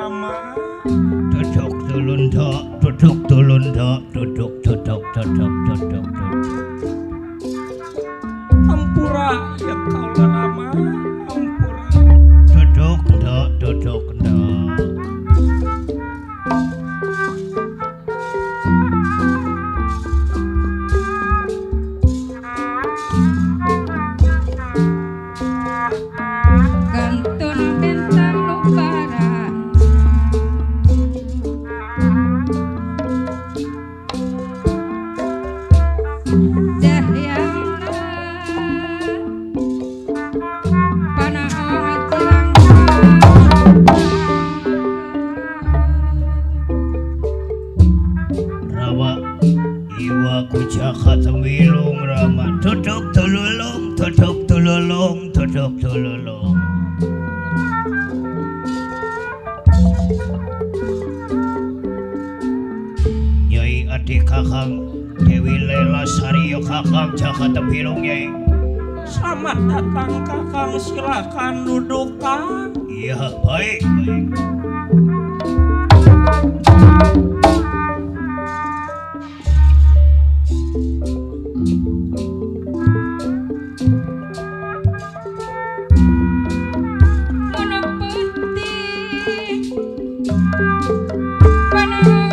Rama. Duduk tulun dok, duduk tulun dok, duduk duduk duduk duduk duduk. Ampura ya kaula Rama, ampura. Duduk dok, duduk dok. Kantun bintang lubaran Dahyana Panaang tiang Rawa iwa kucaka temilung Rama. Duduk tululung, duduk tululung, duduk tululung. Nyai adik kakang Dewi Lela Sariyo kakang jaka temilung Nyai. Selamat datang Kakang, silakan duduk Kang. Iya baik baik. Mono putih Panaang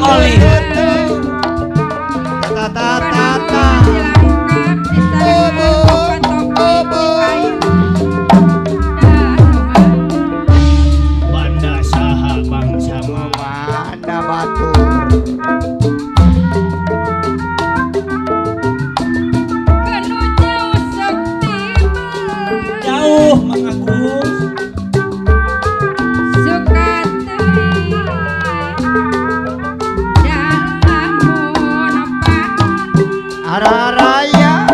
oli. Banda saha bangsa Banda batur. Jauh Mang Agus. Araraya.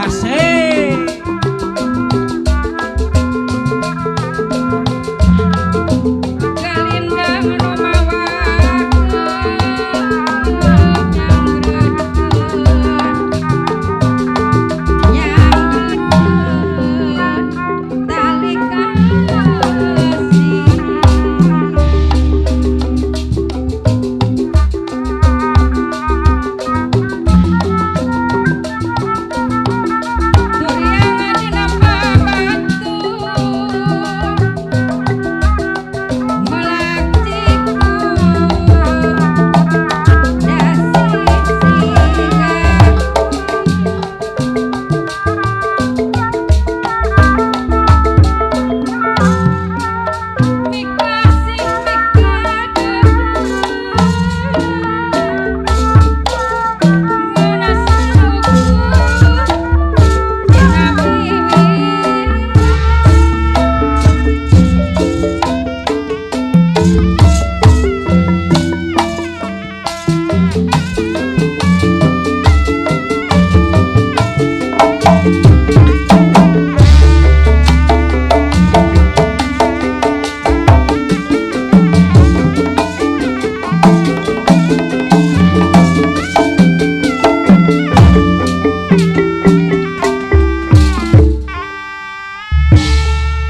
Asik.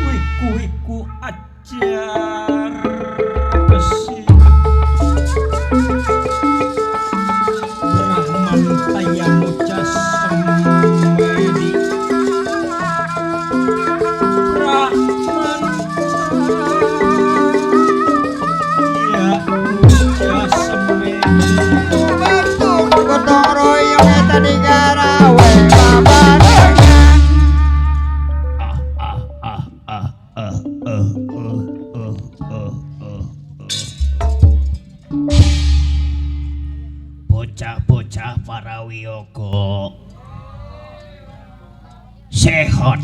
Wiku-wiku ajar besi. Brahman tayamuca semedi. Brahman tayamuca semedi. Batur gotong royong eta digarawe babarengan. Bocah-bocah para wiyoga sehat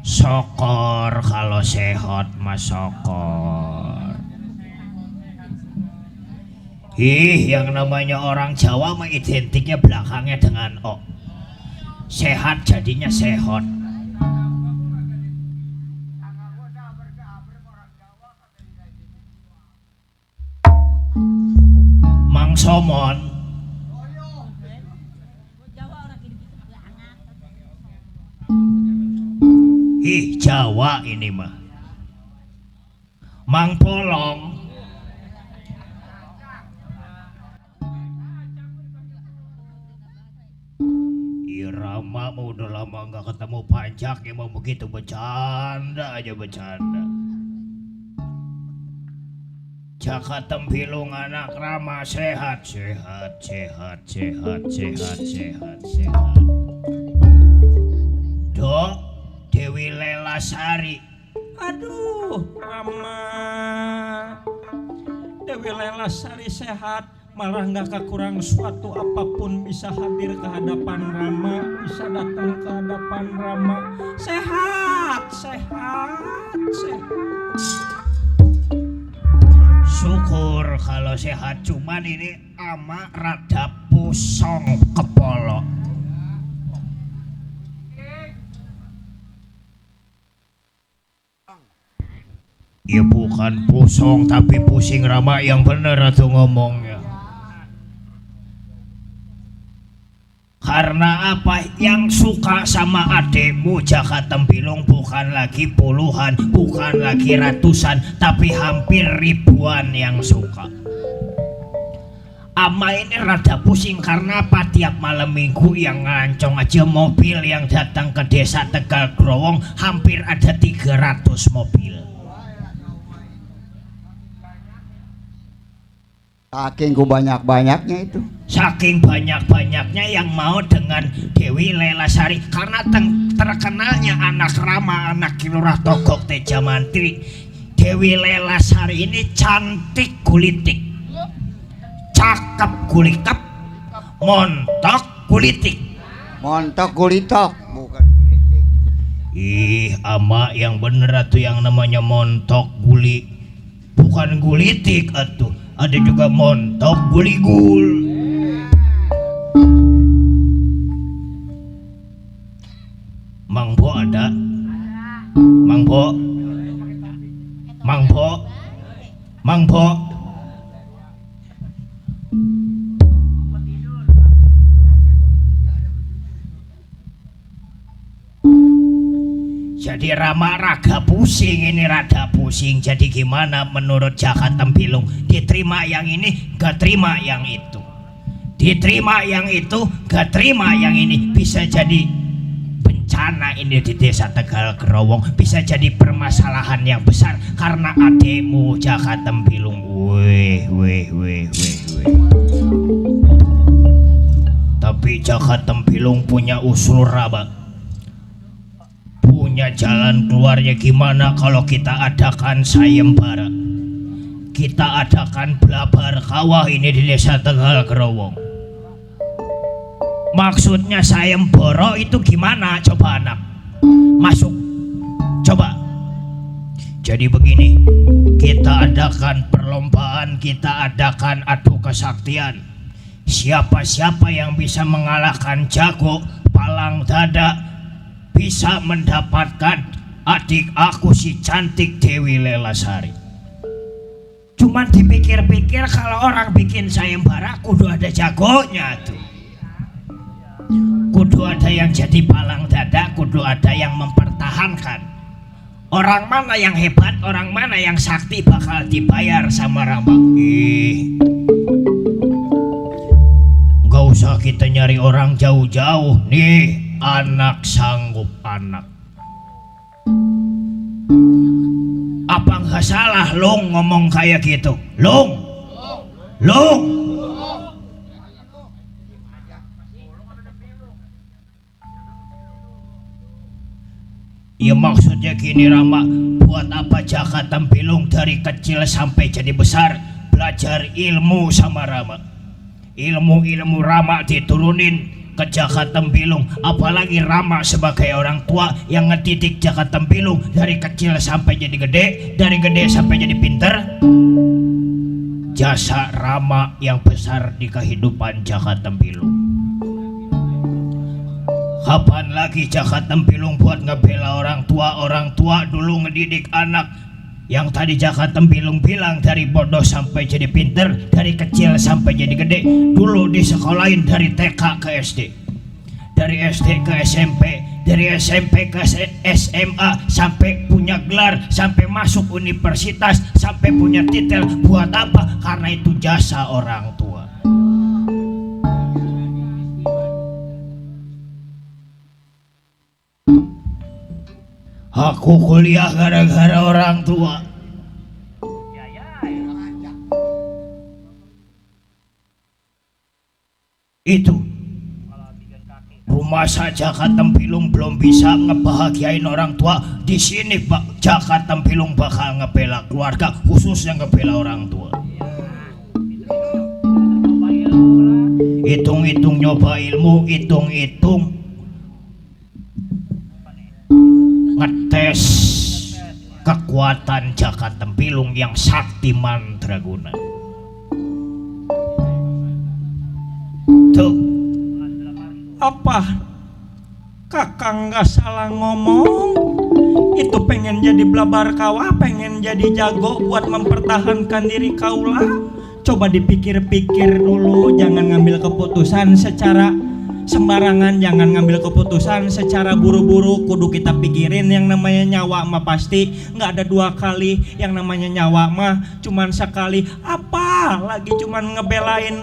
sokor kalau sehat mas sokor. Yang namanya orang Jawa mah identiknya belakangnya dengan o. Sehat jadinya sehat. Mang Somon Jawa ini mah. Mang Polong Irama mau udah lama nggak ketemu Pancak ya mau begitu bercanda aja bercanda. Jaka Tempilung anak Rama sehat sehat sehat sehat sehat sehat sehat. Dok Dewi Lelasari. Aduh Rama, Dewi Lelasari sehat, malah nggak kekurang suatu apapun bisa hadir ke hadapan Rama, bisa datang ke hadapan Rama. Sehat, sehat, sehat. Syukur kalau sehat, cuman ini ama rada pusong kepala. Ya bukan pusong tapi pusing Rama, yang bener atuh ngomongnya. Karena apa? Yang suka sama adekmu Jaka Tembilung bukan lagi puluhan, bukan lagi ratusan, tapi hampir ribuan yang suka. Ama ini rada pusing karena apa? Tiap malam minggu yang ngelancong aja mobil yang datang ke desa Tegal Growong hampir ada 300 mobil. Saking ku banyak-banyaknya itu. Saking banyak-banyaknya yang mau dengan Dewi Lelasari, karena terkenalnya anak Rama, anak Kilurah Togok Teja Mantri. Dewi Lelasari ini cantik gulitik, cakep gulikep, montok gulitik. Montok gulitok, bukan gulitik. Ih, ama yang bener atuh yang namanya montok guli, bukan gulitik atuh. Ada juga montok guligul. Mangbo ada? Mangbo? Mangbo? Mangbo? Jadi Rama raga pusing, ini rada pusing. Jadi gimana menurut Jaka Tembilung? Diterima yang ini, gak terima yang itu. Diterima yang itu, gak terima yang ini. Bisa jadi bencana ini di desa Tegal Growong. Bisa jadi permasalahan yang besar karena ademu Jaka Tembilung. Weh. Tapi Jaka Tembilung punya usul Rama. Punya jalan keluarnya. Gimana kalau kita adakan sayembara, kita adakan belabar kawah ini di desa Tegal Growong. Maksudnya sayembara itu gimana? Coba anak masuk, coba. Jadi begini, kita adakan perlombaan, kita adakan adu kesaktian. Siapa-siapa yang bisa mengalahkan jago palang dada bisa mendapatkan adik aku si cantik Dewi Lelasari. Cuman dipikir-pikir kalau orang bikin sayembara kudu ada jagonya tuh. Kudu ada yang jadi palang dada, kudu ada yang mempertahankan. Orang mana yang hebat, orang mana yang sakti bakal dibayar sama Rama. Gak usah kita nyari orang jauh-jauh nih. Anak sanggup anak. Apa nggak salah Long ngomong kayak gitu? Long. Ya maksudnya gini Rama, buat apa Jaka Tembilung dari kecil sampai jadi besar belajar ilmu sama Rama? Ilmu Rama diturunin ke Jaka Tembilung, apalagi Rama sebagai orang tua yang ngedidik Jaka Tembilung dari kecil sampai jadi gede, dari gede sampai jadi pinter. Jasa Rama yang besar di kehidupan Jaka Tembilung. Kapan lagi Jaka Tembilung buat ngebela orang tua dulu ngedidik anak. Yang tadi Jaka Tembilung bilang dari bodoh sampai jadi pinter, dari kecil sampai jadi gede. Dulu disekolahin dari TK ke SD, dari SD ke SMP, dari SMP ke SMA, sampai punya gelar, sampai masuk universitas, sampai punya titel. Buat apa? Karena itu jasa orang tua. Aku kuliah gara-gara orang tua. Itu rumah saja Jaka Tembilung belum bisa ngebahagiain orang tua. Di sini Pak Jaka Tembilung bakal ngebela keluarga, khususnya ngebela orang tua. Hitung-hitung nyoba ilmu, hitung-hitung ngetes kekuatan Jaka Tembilung yang sakti mantra. Madraguna. Tuh, Apa Kakang nggak salah ngomong? Itu pengen jadi blabar kawah, pengen jadi jago buat mempertahankan diri kaula. Coba dipikir-pikir dulu, jangan ngambil keputusan secara sembarangan, jangan ngambil keputusan secara buru-buru. Kudu kita pikirin, yang namanya nyawa mah pasti nggak ada dua kali, yang namanya nyawa mah cuman sekali. Apa lagi cuman ngebelain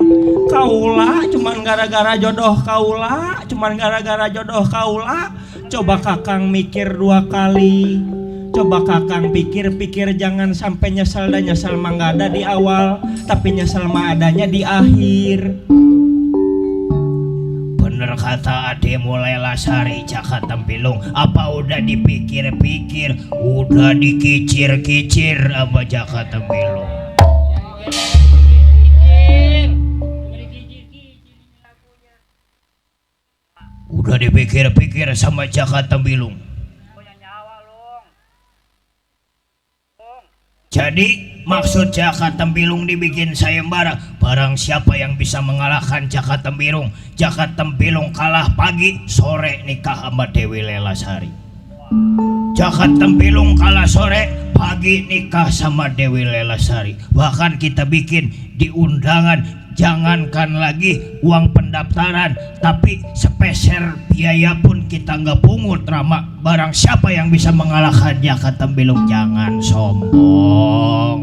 kaula, cuman gara-gara jodoh kaula, cuman gara-gara jodoh kaula. Coba Kakang mikir dua kali, coba Kakang pikir-pikir, jangan sampai nyesel. Dan nyesel mah nggak ada di awal, tapi nyesel mah adanya di akhir. bener kata Ade mulai Lasari Caka Tempilung. Apa udah dipikir-pikir, udah dikicir-kicir apa Caka Tempilung? Udah dipikir-pikir sama Caka Tempilung. Jadi maksud Caka Tempilung dibikin sayembara. Barang siapa yang bisa mengalahkan Caka Tempilung, Caka Tempilung kalah pagi, sore nikah sama Dewi Lelasari. Caka Tempilung kalah sore, pagi nikah sama Dewi Lelasari. Bahkan kita bikin di undangan, jangankan lagi uang pendaftaran, tapi sepeser biaya pun kita nggak pungut, Rama. Barang siapa yang bisa mengalahkan Caka Tempilung, jangan sombong,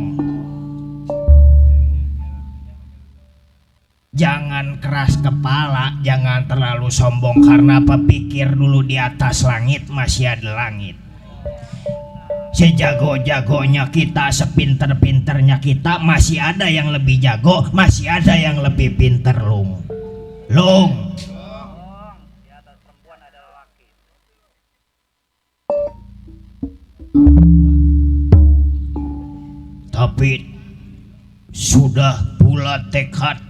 jangan keras kepala, jangan terlalu sombong. Karena apa? Pikir dulu, di atas langit masih ada langit. Sejago-jagonya kita, sepinter-pinternya kita, masih ada yang lebih jago, masih ada yang lebih pinter, Lung. Tapi sudah bulat tekad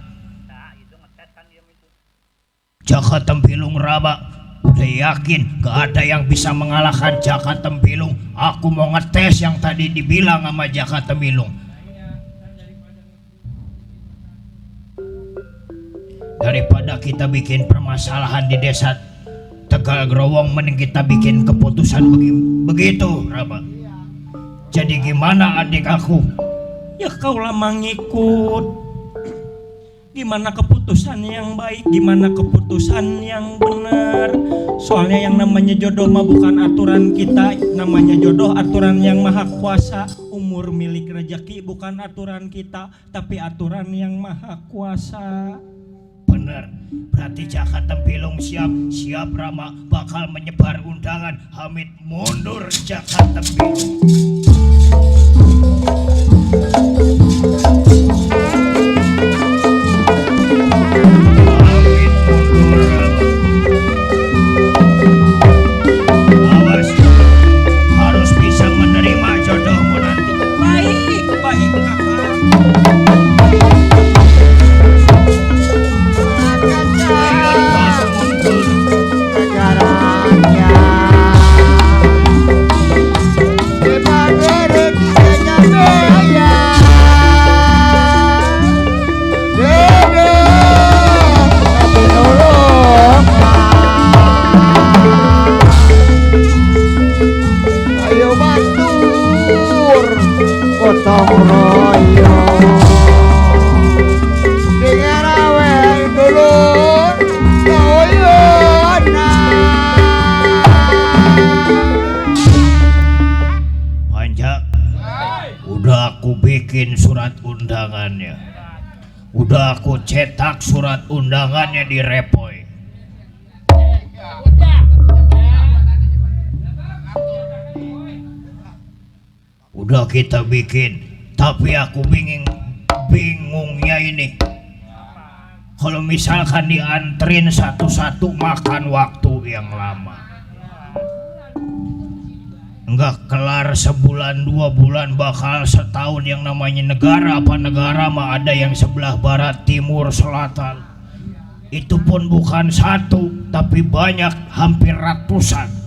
Caka Tempilung, Rama. Udah yakin gak ada yang bisa mengalahkan Caka Tempilung. Aku mau ngetes yang tadi dibilang sama Caka Tempilung. Daripada kita bikin permasalahan di desa Tegal Growong, mending kita bikin keputusan begitu, Rama. Jadi gimana adik aku? Ya kaulah mengikut. Gimana keputusan yang baik, gimana keputusan yang benar. Soalnya yang namanya jodoh mah bukan aturan kita, namanya jodoh aturan yang maha kuasa. Umur milik rezeki bukan aturan kita, tapi aturan yang maha kuasa. Bener, berarti Caka Tempilung siap Rama, bakal menyebar undangan. Hamid mundur Caka Tempilung. Awas, harus bisa menerima jodohmu nanti. Baik, baik kakak. Gotong royong dengan awal dulu doyona. Panjak, udah aku bikin surat undangannya, udah aku cetak surat undangannya di Repoy. Udah kita bikin, tapi aku bingungnya ini. Kalau misalkan diantrin satu-satu makan waktu yang lama. Enggak kelar sebulan 2 bulan, bakal setahun. Yang namanya negara apa negara mah ada yang sebelah barat, timur, selatan. Itu pun bukan satu, tapi banyak, hampir ratusan.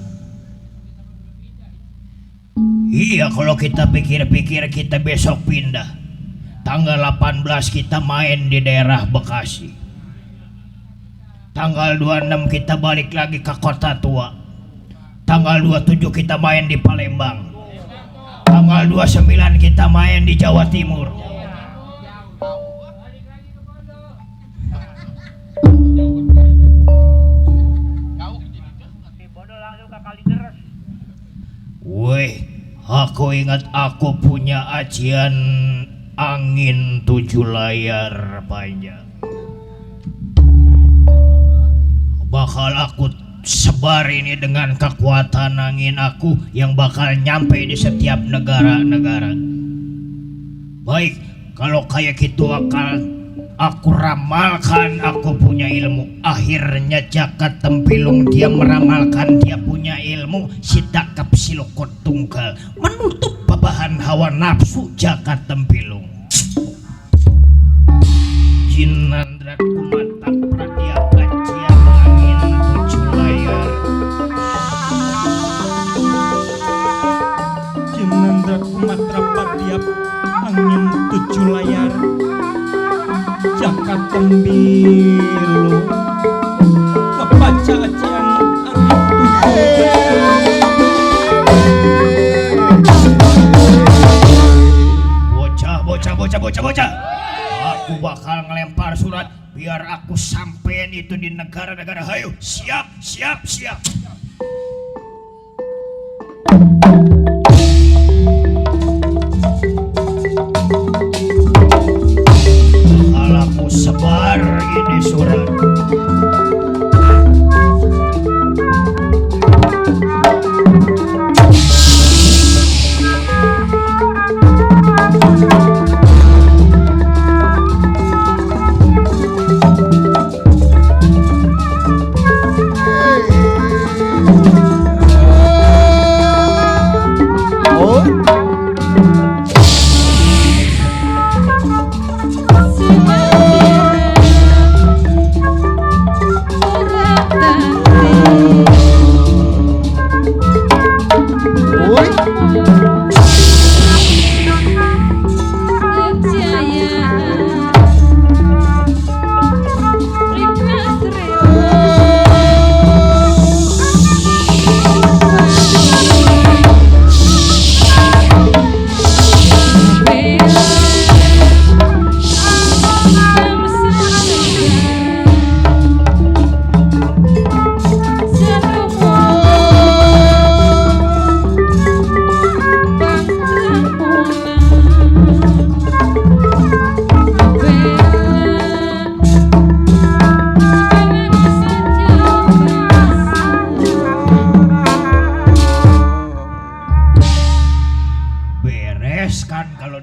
Iya, kalau kita pikir-pikir kita besok pindah. tanggal 18 kita main di daerah Bekasi. Tanggal 26 kita balik lagi ke Kota Tua. Tanggal 27 kita main di Palembang. Tanggal 29 kita main di Jawa Timur. Weh, aku ingat aku punya ajian angin 7 layar panjang. Bakal aku sebar ini dengan kekuatan angin aku yang bakal nyampe di setiap negara-negara. Baik, kalau kayak gitu aku ramalkan aku punya ilmu. Akhirnya Jaka Tempilung dia meramalkan dia punya ilmu. Si Dakap Silokot Tunggal menutup babahan hawa nafsu Jaka Tempilung. Jinandrat kumata pradia kacian angin 7 layar. Jinandrat kumatra padiap angin 7 layar. Jaka Tembilung ngebaca acian angin 7 bocah. Aku bakal ngelempar surat biar aku sampein itu di negara-negara. Hayo, siap. Kalau aku sebar ini surat.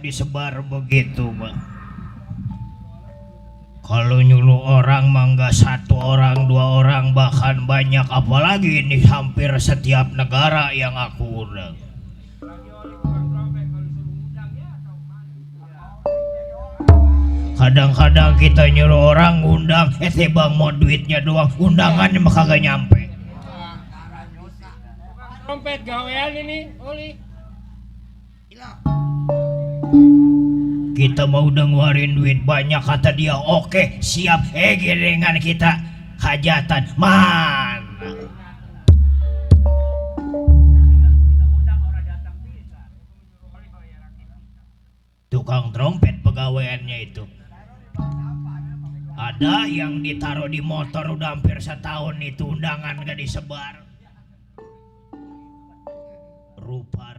Disebar begitu, Bang. Kalau nyuruh orang mah nggak 1 orang 2 orang bahkan banyak, apalagi ini hampir setiap negara yang aku undang. Kadang-kadang kita nyuruh orang undang, bang mau duitnya doang, undangannya mah kagak nyampe. Dompet gawean ini, Oli. Kita mau udah ngeluarin duit banyak, kata dia oke siap. Giringan kita hajatan mana? Tukang trompet pegawaiannya itu ada yang ditaruh di motor udah hampir setahun itu undangan gak disebar. Rupa